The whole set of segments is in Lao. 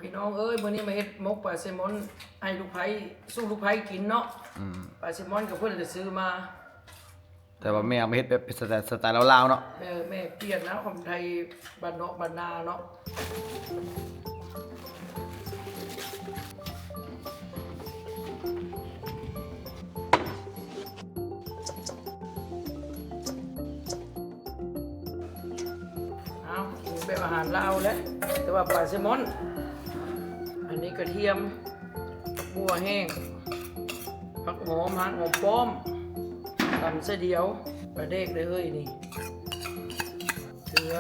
ພີ່ນ້ອງເອີຍ ມື້ນີ້ມາເຮັດໝົກປາແຊມອນໃຫ້ລູກໃພ້ ສູ່ລູກໃພ້ກິນເນາະ. ອືມ ປາແຊມອນກໍເພິ່ນກໍຊື້ມາ ແຕ່ວ່າແມ່ເອົາມາເຮັດແບບເປັນສະໄຕ ສະໄຕລາວໆເນາະ. ເອີ ແມ່ປ່ຽນນະ ຂອງໄທບ້ານນອກບ້ານນາເນາະ. ເອົາ ແບບອາຫານລາວແຫຼະ ແຕ່ວ່າປາແຊມອນ. ອັນນີ້ກະທຽມ ບົວແຫ້ງ ຜັກຫອມ ຫານຫອມປ້ອມ ຕຳໃສ່ດຽວ ປາແດກເດີເຮີ້ຍນີ້ ເກືອ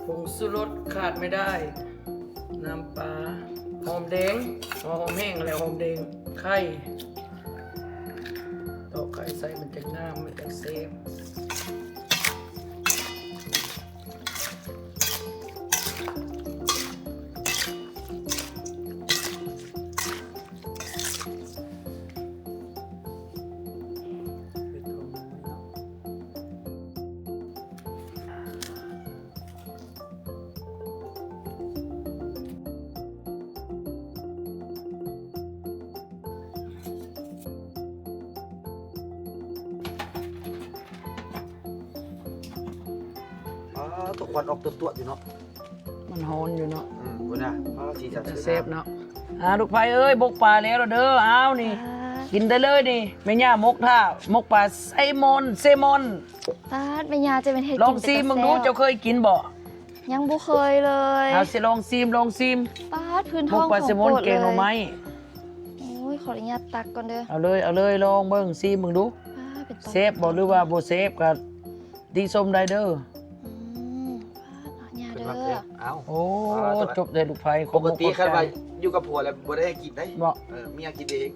ຜົງຊູລົດຂາດໄມ່ໄດ້ ນ້ຳປາ ຫອມແດງ ຫົວຫອມແຫ້ງ ແລະ ຫອມແດງ ໄຂ່ ຕອກໄຂ່ໃສ່ ມັນຈະງາມ ມັນຈະແຊບ. ອ້າ ຕົວຄວັນອອກຕົວໆຢູ່ເນາະ. ມັນຮ້ອນຢູ່ເນາະ. ອືມ ພຸ້ນນະ ອໍ ສີສັນ ເປັນຕາແຊບເນາະ. ອ່າ ລູກໃພ້ເອີຍ ໝົກປາແລ້ວເດີ. ອ້າວ ນີ້ ປາ ກິນໄດ້ເລີຍນີ້ ແມ່ຍ່າໝົກຖ້າ ໝົກປາແຊມອນ ແຊມອນ. ປາດ ແມ່ຍ່າຈະແມ່ນເຮັດ ລອງຊີມເບິ່ງດູ. ເຈົ້າເຄີຍກິນບໍ່? ຍັງບໍ່ເຄີຍເລີຍ. ເອົາ ຊິລອງຊີມ ລອງຊີມ. ປາດ ພື້ນທ້ອງ ໝົກປາແຊມອນ ຂອງໂປດເລີຍ ແກງໜໍ່ໄມ້. ໂອ້ຍ ຂໍອະນຸຍາດຕັກກ່ອນເດີ. ເອົາເລີຍ ເອົາເລີຍ ລອງເບິ່ງ ຊີມເບິ່ງດູ. ປາດ ເປັນຕາ ແຊບບໍ່ ຫຼືວ່າບໍ່ແຊບກໍຕິຊົມໄດ້ເດີ. ອືມ ປາດ ເອົາ ຍາເດີ. ເອົາ ໂອ້ ປາດ ຈົບເລີຍລູກໃພ້. ປົກກະຕິຄັນວ່າຢູ່ກັບຜົວແລ້ວບໍ່ໄດ້ໃຫ້ກິນໄດ໋. ບໍ່ ເອີ ເມຍກິນເອງ.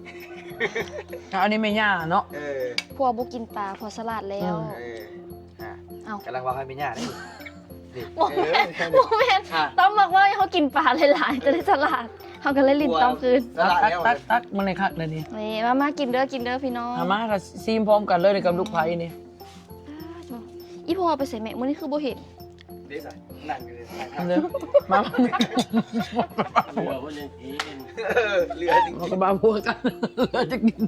ເອົາ ອັນນີ້ແມ່ຍ່າເນາະ. ເອີ ຜົວບໍ່ກິນປາ ຜົວສະຫຼາດແລ້ວ. ອືມ ເອີ ອ່ະ ເອົ້າ ກຳລັງເວົ້າໃຫ້ແມ່ຍ່າເດ້. ນີ້ ບໍ່ແມ່ນ ເອີ ບໍ່ແມ່ນ ອ່ະ ຕ້ອມມັກເວົ້າໃຫ້ເຮົາກິນປາຫຼາຍໆ ຈະໄດ້ສະຫຼາດ ເຮົາກໍເລີຍຫຼິ້ນຕ້ອມຄືນ. ຕັກ ຕັກ ຕັກ ມັນໃຫ້ຄັກເລີຍນີ້. ນີ້ ມາ ມາກິນເດີ ກິນເດີພີ່ນ້ອງ. ເອົາມາ ກໍຊີມພ້ອມກັນເລີຍນີ້ກັບລູກໃພ້ນີ້. ອ້າ ອີ່ພໍ່ໄປໃສແມະ ມື້ນີ້ຄືບໍ່ເຫັນ? ເດ້ ນັ່ງຢູ່ເດ້ ນັ່ງ ເດີ ມາ ເຫຼືອເພິ່ນຍັງກິນ ເອີ ເຫຼືອຍັງກິນ ມັນກໍມາພົວກັນ ເຫຼືອຈະກິນ.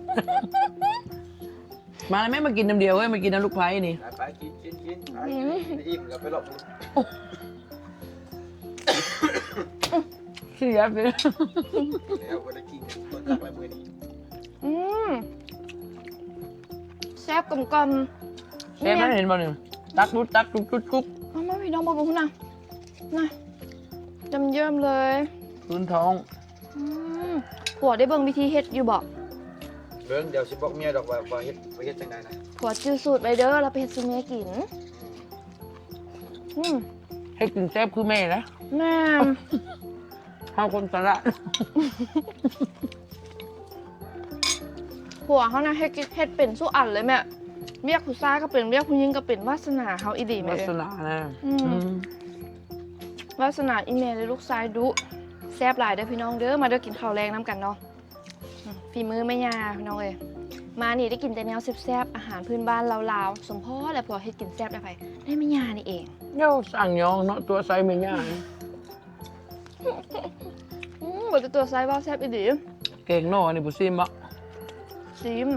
ມາແມ່ ມາກິນນຳດຽວເອີຍ ມາກິນນຳລູກໃພ້ນີ້. ໄປໆ ກິນ ກິນ ກິນ ໄປ ອືມ ກິນອີ່ມແລ້ວໄປເລາະ. ເສຍໄປແລ້ວ ບໍ່ໄດ້ກິນ ບໍ່ຈັກແລ້ວມື້ນີ້. ອືມ ແຊບກົມກ່ອມ ແຊບນະ. ເຫັນບໍ່ນີ້ ຕັກດຸດ ຕັກດຸດ ຕຸດ ຕຸດ. ມາ ມາ ພີ່ນ້ອງ ເບິ່ງພຸ້ນນະ ນະ ຢ້ຳເຢີ້ມເລີຍ ພື້ນທ້ອງ. ອືມ ຜົວໄດ້ເບິ່ງວິທີເຮັດຢູ່ບໍ່? ເບິ່ງ ດຽວຊິບອກເມຍດອກວ່າ ວ່າເຮັດ ວ່າເຮັດຈັ່ງໃດນະ. ຜົວຈື່ສູດໄວ້ເດີ ລາວໄປເຮັດສູ່ເມຍກິນ. ອືມ ເຮັດກິນແຊບຄືແມ່ນະ. ແມ່ນ ເຮົາຄົນສະຫຼາດ. ຜົວເຮົານະ ເຮັດ ເຮັດເປັນສູ່ອັນເລີຍແມ່. ວຽກຜູ້ຊາຍກໍເປັນ ວຽກຜູ້ຍິງກໍເປັນ ວາສະໜາເຮົາອີ່ຫຼີແມ່. ວາສະໜານະ. ອືມ ອືມ ວາສະໜາອີ່ແມ່ເລີຍ ລູກຊາຍດຸ. ແຊບຫຼາຍເດີພີ່ນ້ອງເດີ ມາເດີກິນເຂົ້າແລງນຳກັນເນາະ. ອືມ ຝີມືແມ່ຍ່າພີ່ນ້ອງເອີຍ ມານີ້ໄດ້ກິນແຕ່ແນວແຊບໆ ອາຫານພື້ນບ້ານລາວໆ. ສົມພໍແຫຼະ ຜົວເຮັດກິນແຊບໄດ້ໃຜ? ໄດ້ແມ່ຍ່ານີ້ເອງ. ເຈົ້າສັ່ງຍອງເນາະ ຕົວໄຊແມ່ຍ່າ. ອືມ ບໍ່ແຕ່ຕົວໄຊ ເວົ້າແຊບອີ່ຫຼີ. ແກງໜໍ່ນີ້ບໍ່ຊີມບໍ່? ຊີມ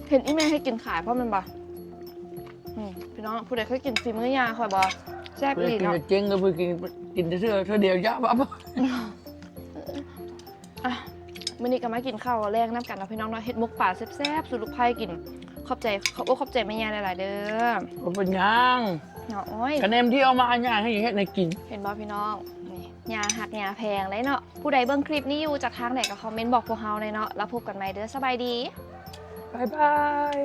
ເຫັນອີ່ແມ່ເຮັດກິນຂາຍພ້ອມແມ່ນບໍ່? ອືມ ພີ່ນ້ອງ ຜູ້ໃດເຄີຍກິນຝີມືຍ່າຂ້ອຍບໍ່? ແຊບອີ່ຫຼີເນາະ. ກິນເຈັງເດີ ຜູ້ກິນ ກິນແຕ່ເທື່ອ ເທື່ອດຽວ ຢ່າວ່າ. ອ່ະ ມື້ນີ້ກໍມາກິນເຂົ້າແລງນຳກັນເນາະ ພີ່ນ້ອງເນາະ. ເຮັດໝົກປາແຊບໆ ສູ່ລູກໃພ້ກິນ. ຂອບໃຈ ຂອບອົກຂອບໃຈແມ່ຍ່າຫຼາຍໆເດີ. ບໍ່ເປັນຫຍັງເນາະ. ໂອ້ຍ ກະແນມທີ່ເອົາມາ ຍ່າໃຫ້ເຮັດໃຫ້ກິນ. ເຫັນບໍ່ພີ່ນ້ອງ ນີ້ ຍ່າຮັກຍ່າແພງເລີຍເນາະ. ຜູ້ໃດເບິ່ງຄລິບນີ້ຢູ່ຈາກທາງໃດກໍຄອມເມັນບອກພວກເຮົາແດ່ເນາະ. ແລ້ວພົບກັນໃໝ່ເດີ. ສະບາຍດີ. ບາຍບາຍ.